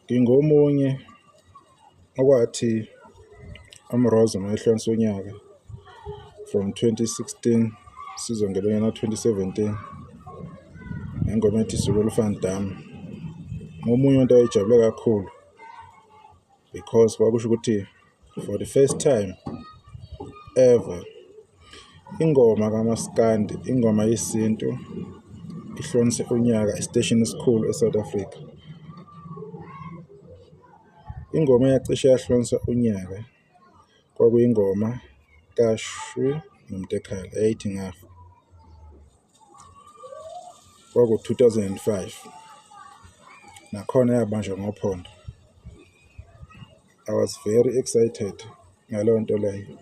Ngingomunye okwathi uMroza mayehlukanisa unyaka from 2016 sizongena unyaka 2017 ngengoma ethi Zulu Van Damme. Omunye umuntu owayejabule kakhulu because kwakusho ukuthi for the first time ever ingoma kaMaskandi, ingoma yesintu ihlukanise unyaka esiteshini esikhulu e-South Africa. Ingoma eyacishe yahlukanisa unyaka kwakuyingoma kaShwi noMtekhala eyayithi Ngafa. Kwaku-2005, nakhona yabanjwa ngophondo. I was very excited ngaleyo nto leyo.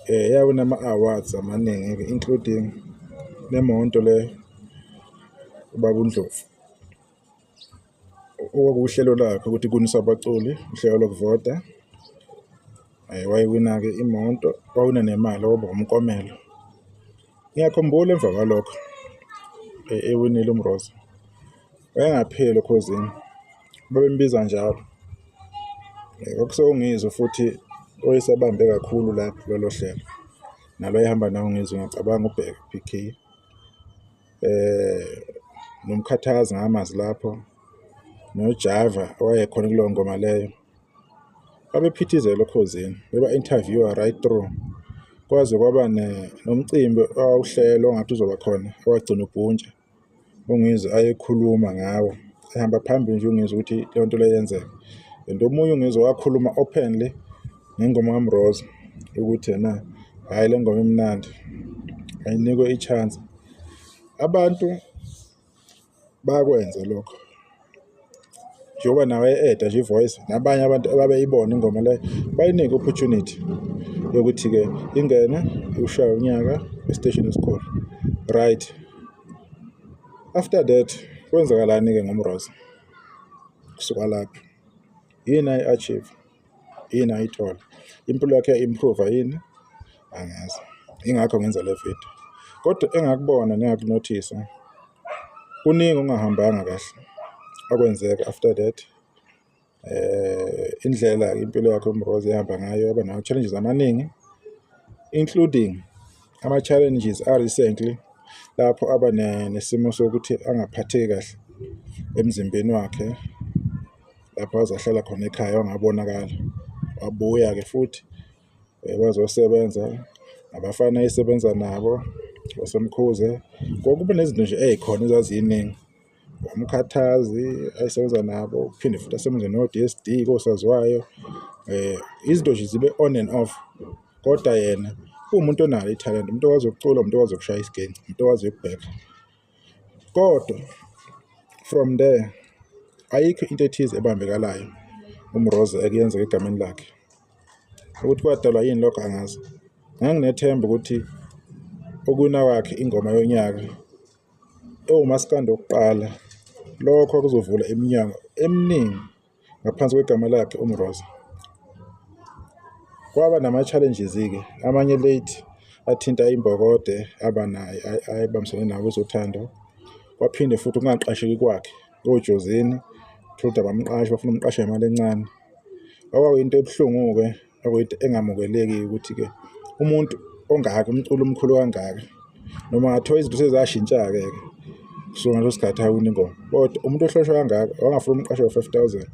Yawina ama-awards amaningi-ke, including nemonto le ubaba uNdlovu. Okwakuwuhlelo lakhe ukuthi kuwiswe abaculi, uhlelo lokuvota. Wayiwina-ke imoto, wawina nemali, waba umklomelo. Ngiyakhumbula emva kwalokho ewinile uMroza, wayengapheli oKhozini, babembiza njalo. Kwakusuke uNgizwe futhi owayesabambe kakhulu lapho kulolo hlelo, nalo wayehamba naye uNgizwe, ngiyacabanga uBheka PK. NoMkhathazi ngamazi lapho, noJava owayekhona kuleyo ngoma leyo. Babephithizela oKhozini, beba-interview-a right through. Kwaze kwaba nomcimbi owawuhlelwa ongathi uzoba khona owagcina ubhuntsha, uNgizwe ayekhuluma ngawo, ehamba phambili nje uNgizwe ukuthi leyo nto leyo yenzeka. And omunye uNgizwe wakhuluma openly ngengoma kaMroza ukuthi ena hhayi, le ngoma imnandi, ayinikwe i-chance. Abantu bayakwenza lokho njengoba nawe e-add-a nje i-voice, nabanye abantu ababeyibona ingoma leyo bayinike i-opportunity yokuthi-ke ingene ushaye unyaka esiteshini esikhulu, right? After that kwenzakalani-ke ngoMroza? Kusuka lapho yini ayi-achieve, yini ayithola, impilo yakhe ya-improve yini? Angazi, ingakho ngenza le video. Kodwa engakubona nengakunothisa, kuningi okungahambanga kahle okwenzeka after that. Indlela impilo yakhe uMroza ehamba ngayo, yaba nama-challenges amaningi, including ama-challenges a-recently lapho aba nesimo sokuthi angaphatheki kahle emzimbeni wakhe, lapho aze ahlala khona ekhaya wangabonakala. Wabuya-ke futhi wazosebenza abafana ayesebenza nabo basemkhuze. Kwakuba nezinto nje ey'khona ezaziningi, uMkhathazi ayesebenza nabo, kuphinde futhi asebenze no-D_S_D kosaziwayo. Izinto nje zibe on and off, kodwa yena uwumuntu onalo ithalente, umuntu okwazi ukucula, umuntu okwazi ukushaya isiginci, umuntu okwaziyo ukubheka. Kodwa from there ayikho into ethize ebambekalayo uMroza ekuyenzeka egameni lakhe. Ukuthi kwadalwa yini lokho angazi. Nganginethemba ukuthi ukuwina kwakhe ingoma yonyaka ewumaskandi wokuqala, lokho kuzovula iminyango eminingi ngaphansi kwegama lakhe uMroza. Kwaba nama-challenges-ke amanye late athinta imbokode aba nayo ayebambisene nawo kwezothando. Kwaphinde futhi ukungaqasheki kwakhe koJozini, uthole ukuthi abamqashi, bafuna umqashe ngemali encane. Okwakuyinto ebuhlungu-ke, okuyinto engamukeleki ukuthi-ke umuntu ongaka, umculo omkhulu kangaka, noma ngathiwa izinto sezashintsha-ke ke kusuka ngaleso sikhathi awina ingoma, kodwa umuntu ohlonishwa kangaka wangafuna umqashe ngo-5,000,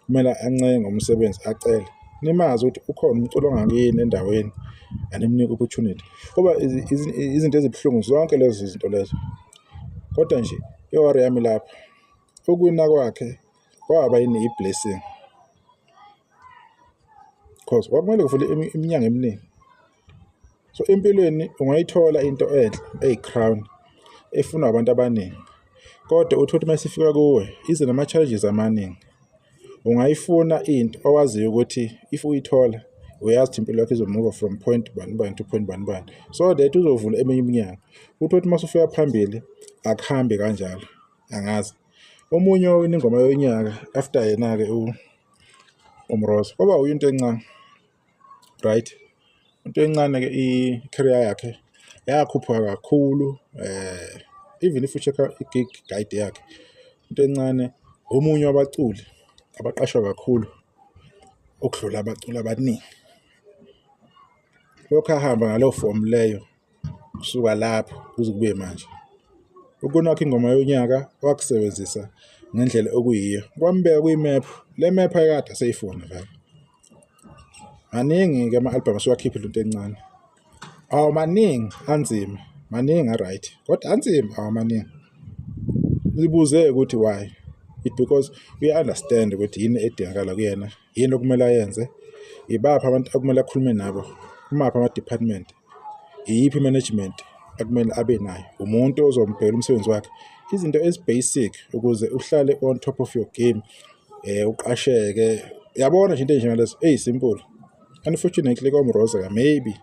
kumele ancenge umsebenzi, acele. Nimazi ukuthi ukhona umculo ongakini endaweni, animnike opportunity. Kuba izinto ezibuhlungu zonke lezo zinto lezo. Kodwa nje i-worry yami lapha, ukuwina kwakhe kwaba yini i-blessing, cause kwakumele kuvule iminyango eminingi. So empilweni ungayithola into enhle eyi-crown efunwa abantu abaningi, kodwa uthole ukuthi uma isifika kuwe ize nama-challenges amaningi. Ungayifuna into owaziyo ukuthi if uyithola uyazi ukuthi impilo yakho izomuva from point bani bani to point bani bani, so that uzovula eminye iminyango. Uthole ukuthi uma usufika phambili akuhambi kanjalo, angazi. Omunye owina ingoma yonyaka after yena-ke uMroza kwaba uye into encane, right? Into encane-ke i-career yakhe yakhuphuka kakhulu, even if u-check-a i-gig guide yakhe, into encane omunye wabaculi. abaqashwa kakhulu ukudlula abaculi abaningi. Lokhu ahamba ngaleyo fomu leyo kusuka lapho kuze kube manje. Ukunakha ingoma yonyaka wakusebenzisa ngendlela okuyiyo, kwambeka kwimephu, le mephu ayekade aseyifuna vele. Maningi-ke ama-album asuwakhiphile into encane. Awamaningi anzima, maningi a-right, kodwa anzima awamaningi. Zibuze ukuthi why? It because uya-understand ukuthi yini edingakala kuyena, yini okumele ayenze, ibaphi abantu okumele akhulume nabo, kumaphi ama-department, iyiphi i-management ekumele abe nayo, umuntu ozombhekela umsebenzi wakhe. Izinto ezi-basic ukuze uhlale on top of your game, uqasheke. Yabona nje into ey'njengalezo ey'simple. Unfortunately koMroza maybe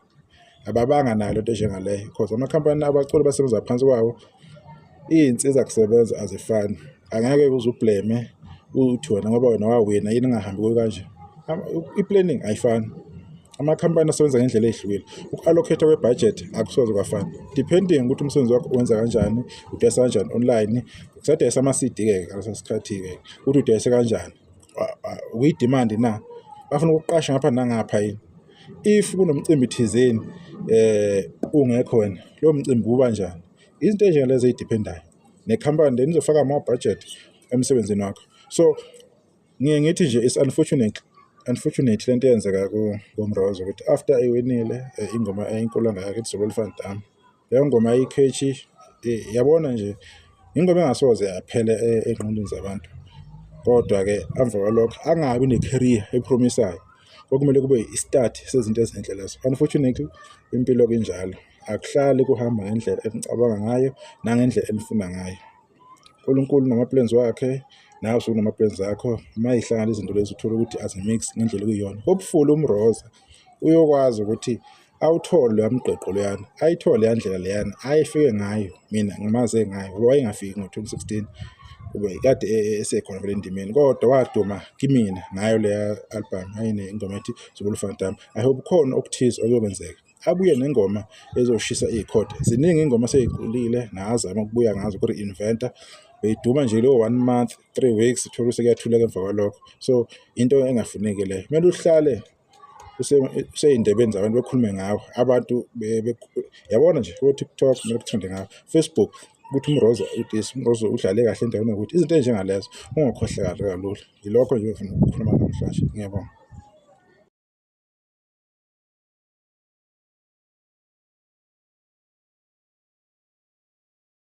ababanga nayo lento enjengaleyo because amakhampani abaculi abasebenza phansi kwawo iy'nsiza kusebenza azifani. Angeke uze u-blame uthi wena ngoba wena wawina yini engahambi kuyo kanje. I-planning ayifani. Amakhampani asebenza ngendlela ey'hlukile. Uku-allocate kwe-budget akusoze kwafana. Depending ukuthi umsebenzi wakho uwenza kanjani, udayisa kanjani online. Kusadayisa ama-CD-ke ngaleso sikhathi-ke ukuthi udayise kanjani. Ukuyi-demand na? Bafuna ukukuqasha ngapha nangapha yini? If kunomcimbi thizeni ungekho wena, lowo mcimbi uba njani? Izinto ey'njengalezo ey'dephendayo. Nekhampani then izofaka more budget emsebenzini wakho. So ngiye ngithi nje it's unfortunate lento eyenzeka kuMroza ukuthi after ewinile ingoma enkulu kangaka ithi Zulu Van Damme. Leyo ngoma ayi-catchy, yabona nje ingoma engasoze yaphela ey'ngqondweni zabantu. Kodwa-ke emva kwalokho angabi ne-career e-promise-ayo. Okumele kube i-start sezinto ezinhle lezo. Unfortunately impilo-ke injalo, akuhlali kuhamba ngendlela enicabanga ngayo nangendlela enifuna ngayo. uNkulunkulu unama-plans wakhe, nawe usuke unama-plans akho. Uma y'hlangana izinto lezi uthole ukuthi azi-mix ngendlela okuyiyona. Hopefully uMroza uyokwazi ukuthi awuthole loya mgqigqo loyana, ayithole leya ndlela leyana ayefike ngayo, mina ngimaze ngayo ngoba wayengafiki ngo-2016 ube kade esekhona vele endimeni, kodwa waduma kimina ngayo leya album ayinengoma ethi Zulu Van Damme. I hope khona okuthize okuyokwenzeka, abuye nengoma ezoshisa iy'khotha. Ziningi iy'ngoma asey'culile nazama ukubuya ngazo ku-reinvent-a, beyiduma nje leyo one month, 3 weeks, uthole ukuthi sekuyathuleka emva kwalokho. So into engafuneki leyo, kumele uhlale usey'ndebeni zabantu bekhulume ngawe, abantu yabona nje ko-TikTok kumele kuthande ngawe, Facebook ukuthi uMroza u-this, uMroza udlale kahle endaweni ewukuthi, izinto ey'njengalezo ungakhohlakali kalula. Yilokho nje engifuna ukukhuluma namhlanje, ngiyabonga.